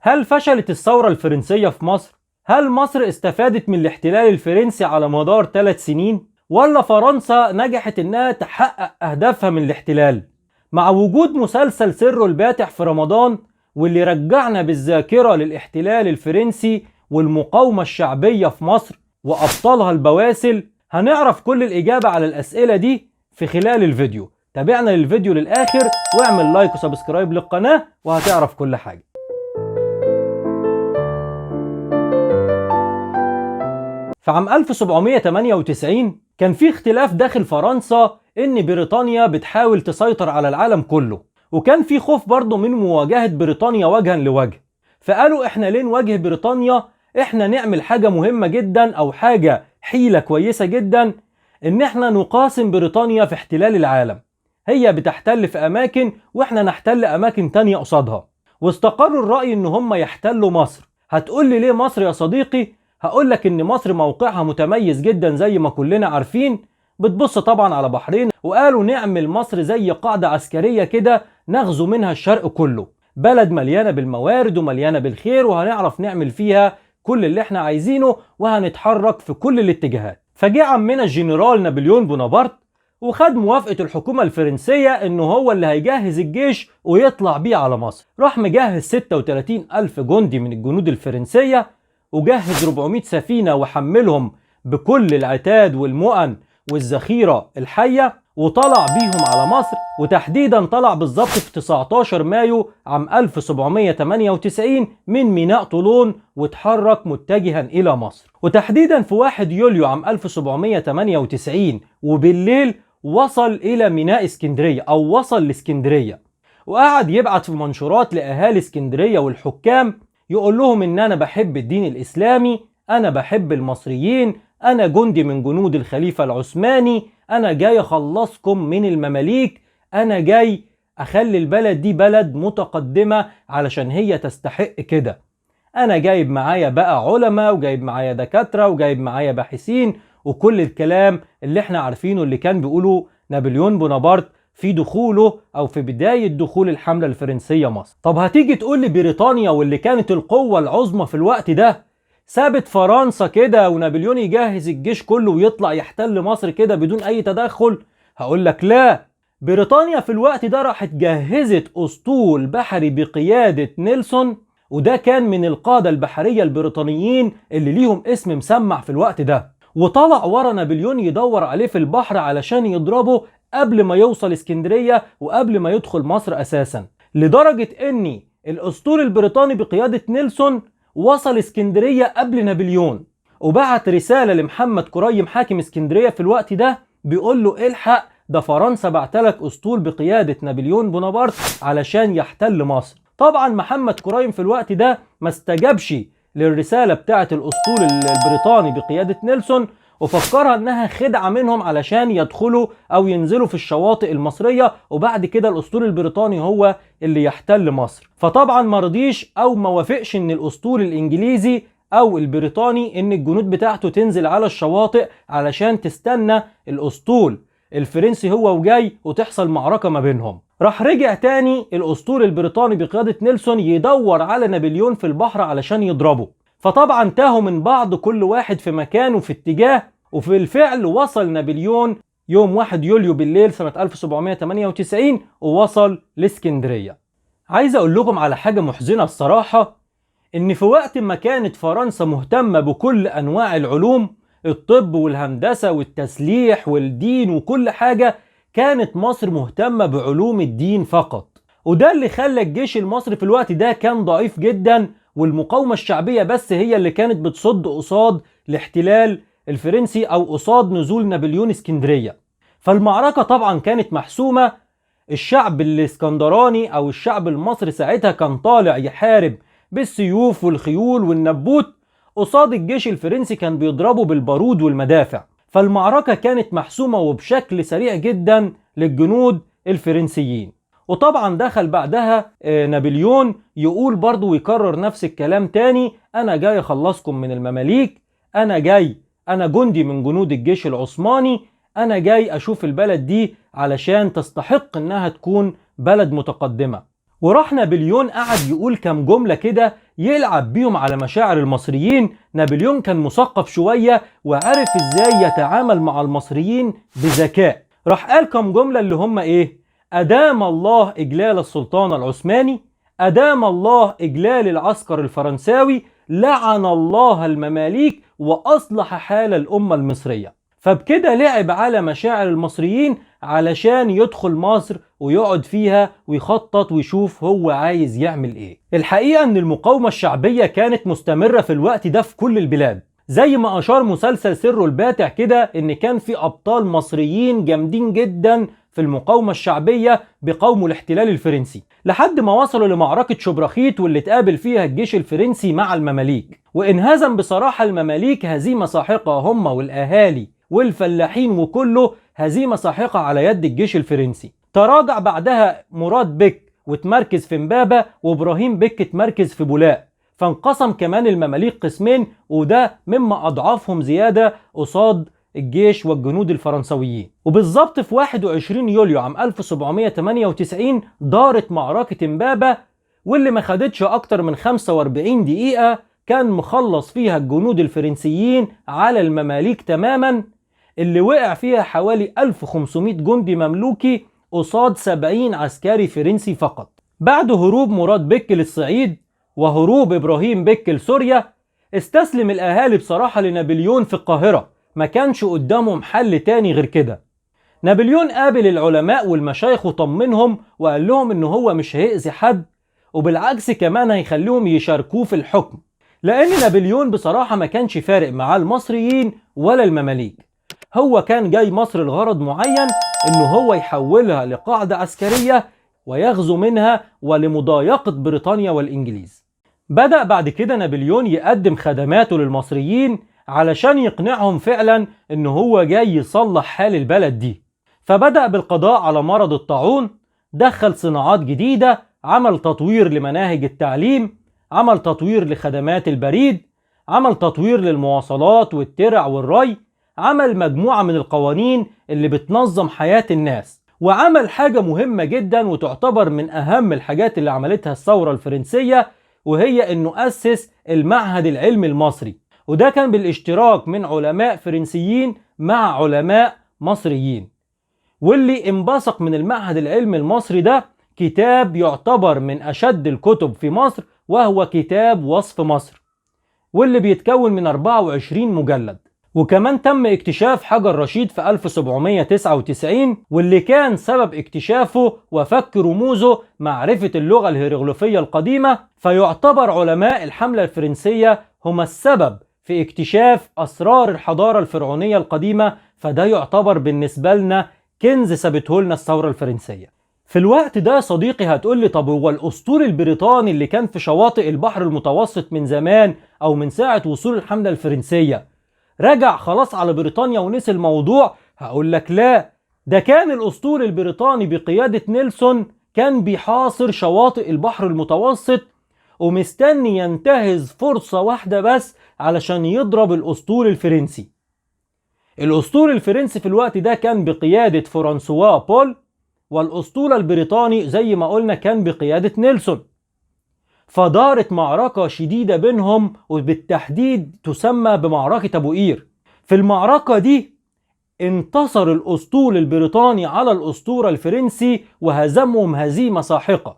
هل فشلت الثورة الفرنسية في مصر؟ هل مصر استفادت من الاحتلال الفرنسي على مدار 3 سنين؟ ولا فرنسا نجحت انها تحقق اهدافها من الاحتلال؟ مع وجود مسلسل سره الباتع في رمضان واللي رجعنا بالذاكرة للاحتلال الفرنسي والمقاومة الشعبية في مصر وأبطالها البواسل، هنعرف كل الإجابة على الأسئلة دي في خلال الفيديو. تابعنا للفيديو للآخر واعمل like و subscribe للقناة وهتعرف كل حاجة. في عام 1798 كان في اختلاف داخل فرنسا ان بريطانيا بتحاول تسيطر على العالم كله، وكان في خوف برضه من مواجهة بريطانيا وجها لوجه. فقالوا احنا ليه نواجه بريطانيا؟ احنا نعمل حاجة مهمة جدا او حاجة حيلة كويسة جدا، ان احنا نقاسم بريطانيا في احتلال العالم. هي بتحتل في اماكن واحنا نحتل اماكن تانية قصادها. واستقروا الرأي ان هم يحتلوا مصر. هتقول لي ليه مصر يا صديقي؟ هقول لك ان مصر موقعها متميز جدا زي ما كلنا عارفين، بتبص طبعا على بحرين، وقالوا نعمل مصر زي قاعدة عسكرية كده نغزو منها الشرق كله، بلد مليانة بالموارد ومليانة بالخير، وهنعرف نعمل فيها كل اللي احنا عايزينه وهنتحرك في كل الاتجاهات. فجاء عمنا الجنرال نابليون بونابرت وخد موافقة الحكومة الفرنسية انه هو اللي هيجهز الجيش ويطلع بيه على مصر. راح مجهز 36 ألف جندي من الجنود الفرنسية، وجهز 400 سفينة وحملهم بكل العتاد والمؤن والذخيرة الحية، وطلع بيهم على مصر. وتحديدا طلع بالظبط في 19 مايو عام 1798 من ميناء طولون، وتحرك متجها إلى مصر. وتحديدا في 1 يوليو عام 1798 وبالليل وصل إلى ميناء اسكندرية أو وصل لاسكندرية، وقعد يبعت في منشورات لأهالي اسكندرية والحكام يقول لهم إن أنا بحب الدين الإسلامي، أنا بحب المصريين، أنا جندي من جنود الخليفة العثماني، أنا جاي أخلصكم من المماليك، أنا جاي أخلي البلد دي بلد متقدمة علشان هي تستحق كده، أنا جايب معايا بقى علماء وجايب معايا دكاترة وجايب معايا باحثين، وكل الكلام اللي احنا عارفينه اللي كان بيقوله نابليون بونابرت في دخوله أو في بداية دخول الحملة الفرنسية مصر. طب هتيجي تقول لي بريطانيا واللي كانت القوة العظمى في الوقت ده سابت فرنسا كده ونابليون يجهز الجيش كله ويطلع يحتل مصر كده بدون أي تدخل؟ هقول لك لا، بريطانيا في الوقت ده راحت جهزت أسطول بحري بقيادة نيلسون، وده كان من القادة البحرية البريطانيين اللي ليهم اسم مسمع في الوقت ده، وطلع ورا نابليون يدور عليه في البحر علشان يضربه قبل ما يوصل اسكندرية وقبل ما يدخل مصر أساسا. لدرجة ان الأسطول البريطاني بقيادة نيلسون وصل اسكندرية قبل نابليون، وبعت رسالة لمحمد كريم حاكم اسكندرية في الوقت ده بيقول له الحق، ده فرنسا بعتلك أسطول بقيادة نابليون بونابرت علشان يحتل مصر. طبعا محمد كريم في الوقت ده ما استجابش للرسالة بتاعة الأسطول البريطاني بقيادة نيلسون، وفكرها انها خدعة منهم علشان يدخلوا او ينزلوا في الشواطئ المصرية، وبعد كده الاسطول البريطاني هو اللي يحتل مصر. فطبعا ما رضيش او ما وافقش ان الاسطول الانجليزي او البريطاني ان الجنود بتاعته تنزل على الشواطئ علشان تستنى الاسطول الفرنسي هو وجاي وتحصل معركة ما بينهم. راح رجع تاني الاسطول البريطاني بقيادة نيلسون يدور على نابليون في البحر علشان يضربه. فطبعا تاهوا من بعض، كل واحد في مكانه في اتجاه، وفي الفعل وصل نابليون يوم 1 يوليو بالليل سنة 1798 ووصل لاسكندرية. عايز اقول لكم على حاجة محزنة الصراحة، ان في وقت ما كانت فرنسا مهتمة بكل انواع العلوم، الطب والهندسة والتسليح والدين وكل حاجة، كانت مصر مهتمة بعلوم الدين فقط. وده اللي خلى الجيش المصري في الوقت ده كان ضعيف جدا، والمقاومة الشعبية بس هي اللي كانت بتصد قصاد الاحتلال الفرنسي أو قصاد نزول نابليون اسكندرية. فالمعركة طبعا كانت محسومة. الشعب الاسكندراني أو الشعب المصري ساعتها كان طالع يحارب بالسيوف والخيول والنبوت قصاد الجيش الفرنسي كان بيضربه بالبارود والمدافع. فالمعركة كانت محسومة وبشكل سريع جدا للجنود الفرنسيين. وطبعا دخل بعدها نابليون يقول برضو ويكرر نفس الكلام تاني، انا جاي اخلصكم من المماليك، انا جندي من جنود الجيش العثماني، انا جاي اشوف البلد دي علشان تستحق انها تكون بلد متقدمة. وراح نابليون قعد يقول كام جملة كده يلعب بيهم على مشاعر المصريين. نابليون كان مثقف شوية وعرف ازاي يتعامل مع المصريين بذكاء. راح قال كام جملة اللي هم ايه؟ أدام الله إجلال السلطان العثماني، أدام الله إجلال العسكر الفرنساوي، لعن الله المماليك وأصلح حال الأمة المصرية. فبكده لعب على مشاعر المصريين علشان يدخل مصر ويقعد فيها ويخطط ويشوف هو عايز يعمل ايه. الحقيقة ان المقاومة الشعبية كانت مستمرة في الوقت ده في كل البلاد، زي ما اشار مسلسل سره الباتع كده ان كان في ابطال مصريين جامدين جدا في المقاومة الشعبية بقاوموا الاحتلال الفرنسي، لحد ما وصلوا لمعركة شبراخيت واللي اتقابل فيها الجيش الفرنسي مع المماليك، وانهزم بصراحة المماليك هزيمة ساحقة، هم والأهالي والفلاحين وكله هزيمة ساحقة على يد الجيش الفرنسي. تراجع بعدها مراد بك وتمركز في امبابة، وابراهيم بك اتمركز في بولاق، فانقسم كمان المماليك قسمين، وده مما أضعفهم زيادة قصاد الجيش والجنود الفرنسويين. وبالظبط في 21 يوليو عام 1798 دارت معركة امبابة، واللي ما خدتش أكتر من 45 دقيقة، كان مخلص فيها الجنود الفرنسيين على المماليك تماما، اللي وقع فيها حوالي 1500 جندي مملوكي قصاد 70 عسكري فرنسي فقط. بعد هروب مراد بك للصعيد وهروب إبراهيم بك لسوريا، استسلم الأهالي بصراحة لنابليون في القاهرة، ما كانش قدامهم حل تاني غير كده. نابليون قابل العلماء والمشايخ وطمنهم وقال لهم إن هو مش هيأذي حد، وبالعكس كمان هيخليهم يشاركوه في الحكم، لأن نابليون بصراحة ما كانش فارق معاه المصريين ولا المماليك. هو كان جاي مصر لغرض معين، إنه هو يحولها لقاعدة عسكرية ويغزو منها ولمضايقة بريطانيا والإنجليز. بدأ بعد كده نابليون يقدم خدماته للمصريين علشان يقنعهم فعلا إن هو جاي يصلح حال البلد دي. فبدأ بالقضاء على مرض الطاعون، دخل صناعات جديدة، عمل تطوير لمناهج التعليم، عمل تطوير لخدمات البريد، عمل تطوير للمواصلات والترع والري، عمل مجموعة من القوانين اللي بتنظم حياة الناس، وعمل حاجة مهمة جدا وتعتبر من أهم الحاجات اللي عملتها الثورة الفرنسية، وهي إنه أسس المعهد العلمي المصري، وده كان بالاشتراك من علماء فرنسيين مع علماء مصريين. واللي انبثق من المعهد العلمي المصري ده كتاب يعتبر من أشد الكتب في مصر، وهو كتاب وصف مصر، واللي بيتكون من 24 مجلد. وكمان تم اكتشاف حجر رشيد في 1799، واللي كان سبب اكتشافه وفك رموزه معرفة اللغة الهيروغليفية القديمة، فيعتبر علماء الحملة الفرنسية هم السبب في اكتشاف أسرار الحضارة الفرعونية القديمة، فده يعتبر بالنسبة لنا كنز سابته لنا الثورة الفرنسية. في الوقت ده صديقي هتقول لي طب هو الأسطول البريطاني اللي كان في شواطئ البحر المتوسط من زمان أو من ساعة وصول الحملة الفرنسية رجع خلاص على بريطانيا ونسي الموضوع؟ هقول لك لا، ده كان الأسطول البريطاني بقيادة نيلسون كان بيحاصر شواطئ البحر المتوسط ومستني ينتهز فرصة واحدة بس علشان يضرب الأسطول الفرنسي. الأسطول الفرنسي في الوقت ده كان بقيادة فرانسوا بول، والأسطول البريطاني زي ما قلنا كان بقيادة نيلسون. فدارت معركة شديدة بينهم، وبالتحديد تسمى بمعركة أبو قير. في المعركة دي انتصر الأسطول البريطاني على الأسطول الفرنسي وهزمهم هزيمة ساحقة،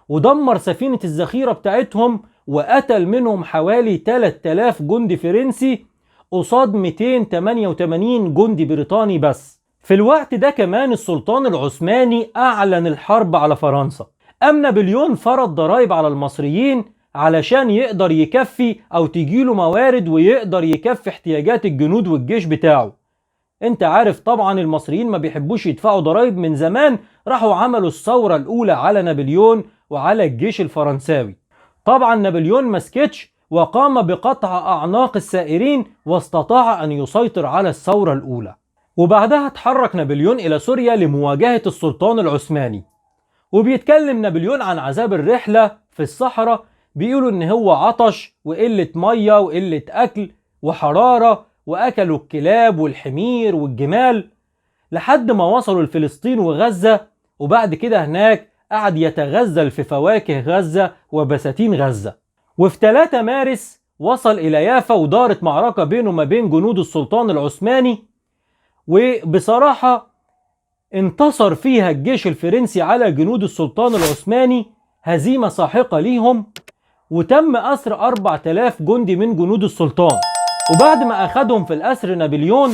ودمر سفينة الذخيرة بتاعتهم وقتل منهم حوالي 3000 جندي فرنسي قصاد 288 جندي بريطاني بس. في الوقت ده كمان السلطان العثماني أعلن الحرب على فرنسا. أم نابليون فرض ضرائب على المصريين علشان يقدر يكفي أو تجيله موارد ويقدر يكفي احتياجات الجنود والجيش بتاعه. انت عارف طبعا المصريين ما بيحبوش يدفعوا ضرائب من زمان، راحوا عملوا الثورة الأولى على نابليون وعلى الجيش الفرنساوي. طبعا نابليون ما سكتش وقام بقطع أعناق السائرين واستطاع أن يسيطر على الثورة الأولى. وبعدها اتحرك نابليون إلى سوريا لمواجهة السلطان العثماني. وبيتكلم نابليون عن عذاب الرحلة في الصحراء، بيقولوا إن هو عطش وقلة مية وقلة أكل وحرارة، وأكلوا الكلاب والحمير والجمال لحد ما وصلوا لفلسطين وغزة. وبعد كده هناك قعد يتغزل في فواكه غزة وبساتين غزة. وفي 3 مارس وصل إلى يافا ودارت معركة بينه وما بين جنود السلطان العثماني، وبصراحة انتصر فيها الجيش الفرنسي على جنود السلطان العثماني هزيمة ساحقة ليهم، وتم أسر 4000 جندي من جنود السلطان. وبعد ما أخدهم في الأسر نابليون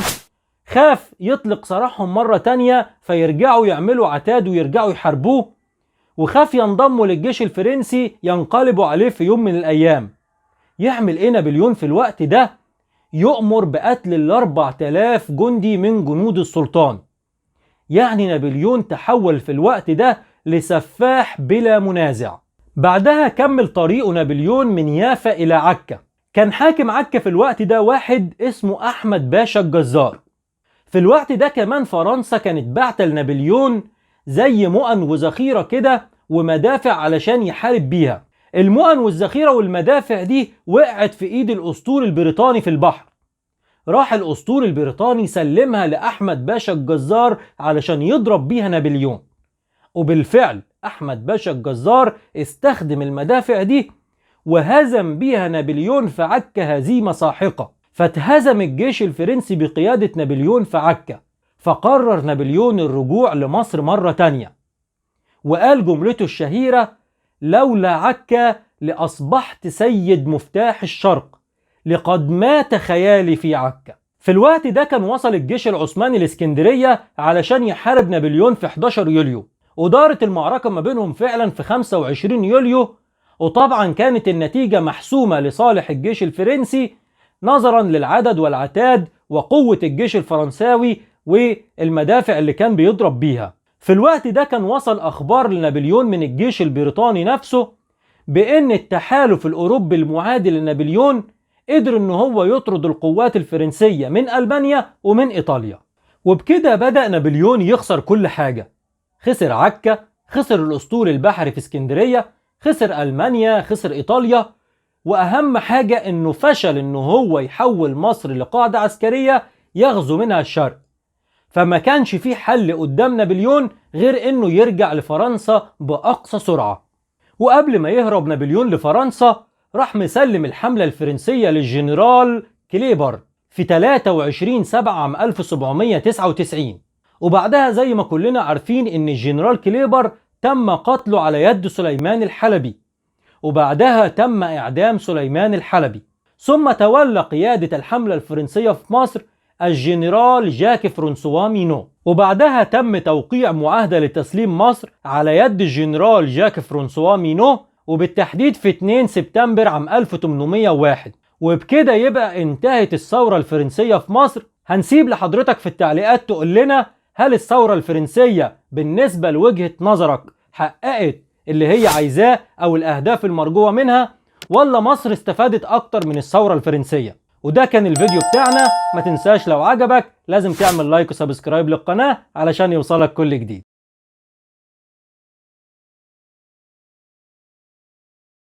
خاف يطلق سراحهم مرة تانية فيرجعوا يعملوا عتاد ويرجعوا يحاربوه، وخاف ينضموا للجيش الفرنسي ينقلبوا عليه في يوم من الأيام. يعمل إيه نابليون في الوقت ده؟ يؤمر بقتل 4000 جندي من جنود السلطان. يعني نابليون تحول في الوقت ده لسفاح بلا منازع. بعدها كمل طريقه نابليون من يافا إلى عكا. كان حاكم عكا في الوقت ده واحد اسمه أحمد باشا الجزار. في الوقت ده كمان فرنسا كانت بعتة لنابليون زي مؤن وذخيرة كده ومدافع علشان يحارب بيها. المؤن والذخيرة والمدافع دي وقعت في ايد الاسطول البريطاني في البحر. راح الاسطول البريطاني سلمها لأحمد باشا الجزار علشان يضرب بيها نابليون، وبالفعل أحمد باشا الجزار استخدم المدافع دي وهزم بيها نابليون في عكا هزيمة ساحقة. فاتهزم الجيش الفرنسي بقيادة نابليون في عكا، فقرر نابليون الرجوع لمصر مرة تانية، وقال جملته الشهيرة: لولا عكا لأصبحت سيد مفتاح الشرق، لقد مات خيالي في عكا. في الوقت ده كان وصل الجيش العثماني الاسكندرية علشان يحارب نابليون في 11 يوليو، ودارت المعركة ما بينهم فعلا في 25 يوليو، وطبعا كانت النتيجة محسومة لصالح الجيش الفرنسي نظرا للعدد والعتاد وقوة الجيش الفرنساوي والمدافع اللي كان بيضرب بيها. في الوقت ده كان وصل أخبار لنابليون من الجيش البريطاني نفسه بأن التحالف الأوروبي المعادي لنابليون قدر إن هو يطرد القوات الفرنسية من ألمانيا ومن إيطاليا. وبكده بدأ نابليون يخسر كل حاجة. خسر عكا، خسر الأسطول البحري في اسكندرية، خسر ألمانيا، خسر إيطاليا، وأهم حاجة إنه فشل إنه هو يحول مصر لقاعدة عسكرية يغزو منها الشرق. فما كانش في حل قدام نابليون غير إنه يرجع لفرنسا بأقصى سرعة. وقبل ما يهرب نابليون لفرنسا راح مسلم الحملة الفرنسية للجنرال كليبر في 23/7 عام 1799. وبعدها زي ما كلنا عارفين إن الجنرال كليبر تم قتله على يد سليمان الحلبي، وبعدها تم إعدام سليمان الحلبي. ثم تولى قيادة الحملة الفرنسية في مصر الجنرال جاك فرانسوا مينو، وبعدها تم توقيع معاهدة لتسليم مصر على يد الجنرال جاك فرانسوا مينو، وبالتحديد في 2 سبتمبر عام 1801. وبكده يبقى انتهت الثورة الفرنسية في مصر. هنسيب لحضرتك في التعليقات تقول لنا هل الثورة الفرنسية بالنسبة لوجهة نظرك حققت اللي هي عايزاه أو الأهداف المرجوة منها، ولا مصر استفادت أكتر من الثورة الفرنسية؟ وده كان الفيديو بتاعنا. ما تنساش لو عجبك لازم تعمل like و subscribe للقناة علشان يوصلك كل جديد.